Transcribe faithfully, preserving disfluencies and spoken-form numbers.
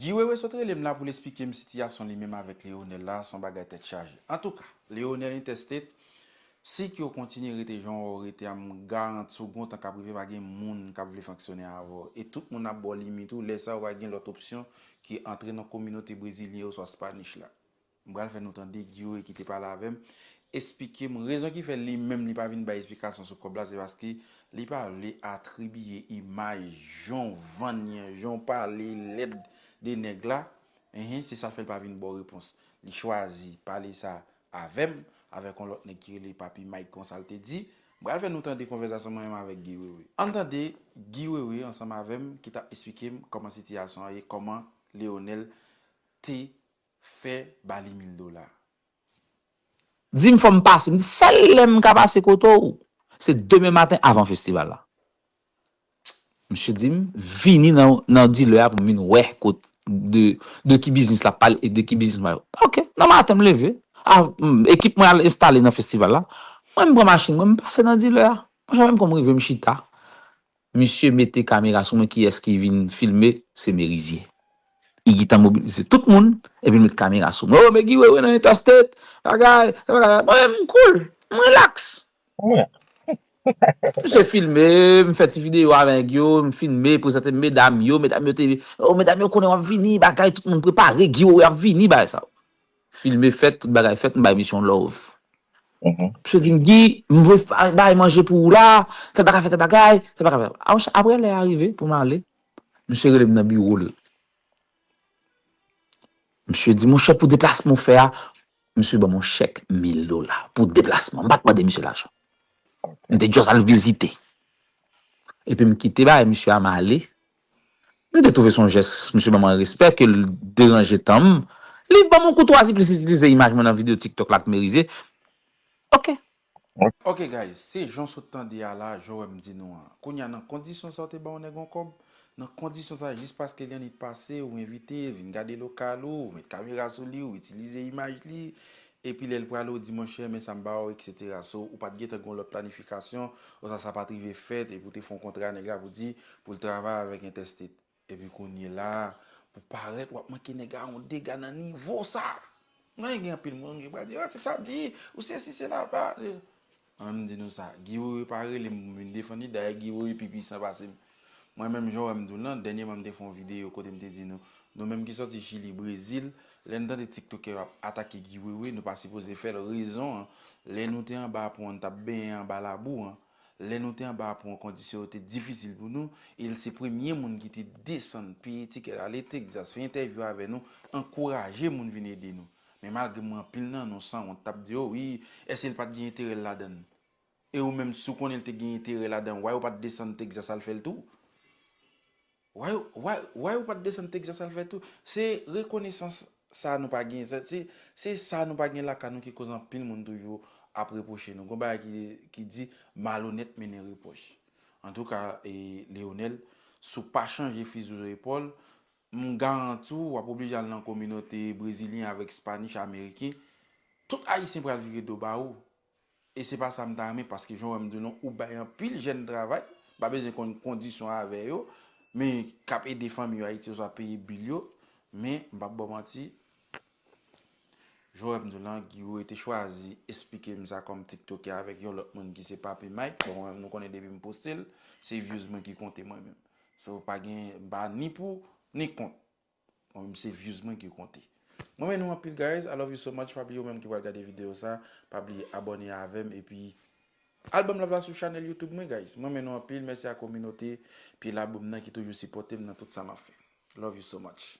Guy Wewe sot rele m la pou l esplike m sitiyasyon li menm avèk Leonel la, se yon bagay tèt chaje. Antouka, Leonel Interstate, si ke w kontinye rete jan w rete a, m garanti w gon tan k ap rive pa gen moun k ap vle fonksyone avè w. E tout moun ap ba w limit ou, lè sa a ou pa gen lòt opsyon ke antre nan kominote brezilyen oswa Spanish la. M pral fè nou tande Guy Wewe ki te pale avè m, esplike m rezon ki fè li menm li pa vin bay esplikasyon sou kòb la, se paske li pa vle atribiye imaj jan w vann li an, jan w pale lèd de nèg la, enhen, se sa k fè l pa vin ba w repons. Li chwazi pale sa avè m, avèk yon lòt nèg ki rele Papi Mike, konsa l te di. M pral fè nou tande konvèsasyon mwen menm avèk Guy Wewe. Ann tande Guy Wewe ansanm avè m ki t ap esplike m kòman sitiyasyon an ye, kòman Leonel te fè ba li mil dola. Di m fò m pase. M di, sèl lè m ka pase kote w, se demen maten avan festival la. Misye di m, vini nan, nan dilè a pou m vin wè kot, de, de ki biznis l ap pale e de ki biznis m ap. Ok, nan maten m leve, a, m, ekip mwen al enstale nan festival la. Mwen m pran machin mwen, m pase nan dilè a. Monchè, menm kòm m rive m chita. Misye mete kamera sou mwen, kiyès ki vin filme? Se Merizye. Li gentan mobilize tout moun, epi l met kamera sou mwen. Oh, men Guy Wewe nan Interstate, bagay, sa bagay. Mwen menm, m cool, m relax. Misye filme, m fè ti videyo avèk yo, m filme, prezante medam yo, medam yo te, oh, medam yo konnen w ap vini, bagay, tout moun prepare, Guy Wewe ap vini, bagay sa yo. Filme fèt, tout bagay fèt, m bay misye yon love. Misye di m, Guy, m vle bay manje pou ou la, tèl bagay, fè tèl bagay, tèl bagay, fè tèl bagay. Apre lè a rive pou m ale, misye rele m nan biwo l. Misye di, monchè, pou deplasman w fè a, misye ban m yon chèk mil dola pou deplasman. M pa t mande misye lajan. M te just al vizite. Epi m kite bagay misye a, m ale. M te twouve se yon jès, misye ban mwen respè, ke l deranje tan m. Li ban m yon koutwazi, plis itilize imaj mwen nan videyo TikTok la k Merizye. Ok. Ok guys, se jan w sot tande a la, jan w wè m di nou an. Kounye a nan kondisyon sa w te ba yon nèg yon kòb, nan kondisyon sa jis paske l gen annik pase, ou envite, vin gade lokal ou, ou met kamera sou li, ou itilize imaj li, epi lè l prale ou di monchè men sa m ba w, etsetera. So, ou pa t gentan gen yon lòt planifikasyon, oswa sa pa t rive fèt, epi w te fè yon kontra nèg la pou di pou l travay avèk Interstate. Epi kounye la, pou parèt w ap manke nèg a yon dega nan nivo sa. M konnen gen anpil moun ki pral di, oh, ti sa di, ou sesi, sela, pa. Mwen, m di nou sa, Guy Wewe pa rele m pou m vin defann li, dayè Guy Wewe pi pwisan pase m. Mwen menm, jan w wè m di w lan, dènyèman m te fè yon videyo kote m te di nou, nou menm ki sòti Chili, Brezil, lè n tande tiktokè yo ap atake Guy Wewe, nou pa sipoze fè l. Rezon an, lè nou te anba pon an, n t ap benyen anba labou an, lè nou te anba pon an, kondisyon yo te difisil pou nou, e l se premye moun ki te desann, peye tikè l ale Texas, fè entèvyou avè nou, ankouraje moun vin ede nou. Men malgre mwen, anpil nan nou sanwont t ap di, oh wi, èske l pa t gen enterè l ladan l? E ou menm, si w konnen l te gen enterè ladan l, why ou pa t desann Texas al fè l tou? Why, why, why ou pa t desann Texas al fè tou? Se rekonesans sa nou pa gen, se, se, se sa nou pa gen lakay nou ki koz anpil moun toujou ap repwoche nou. Gon bagay ki, ki di, malonèt mennen repwòch. Antouka, e, Leonel, si w pa chanje fizi w epòl, m garanti w, w ap oblije al nan kominote brezilyen avèk Spanish, ameriken. Tout Ayisyen pral vire do ba ou. E se pa sa m ta renmen, paske jan w wè m di w lan, ou bay anpil jèn travay, m pa bezwen konn kondisyon avè yo, men k ap ede fanmi yo Ayiti oswa peye bil yo, men m p ap ba w manti, jan w wè m di w lan, Guy Wewe te chwazi esplike m sa kòm tiktokè avèk yon lòt moun ki se Papi Mike. Bon, mwen menm nou konnen depi m poste l, se views mwen ki konte mwen menm. So, pa gen, m pa ni pou, ni kont. Mwen menm se views mwen ki konte. Mwen renmen nou anpil guys, I love you so much. Pa bliye ou menm ki pral gade videyo sa, pa bliye abòne avè m epi al ban m love la sou chanèl YouTube mwen guys. Mwen renmen nou anpil, mèsi a kominote pye labou m nan ki toujou sipòte m nan tout sa m ap fè. Love you so much.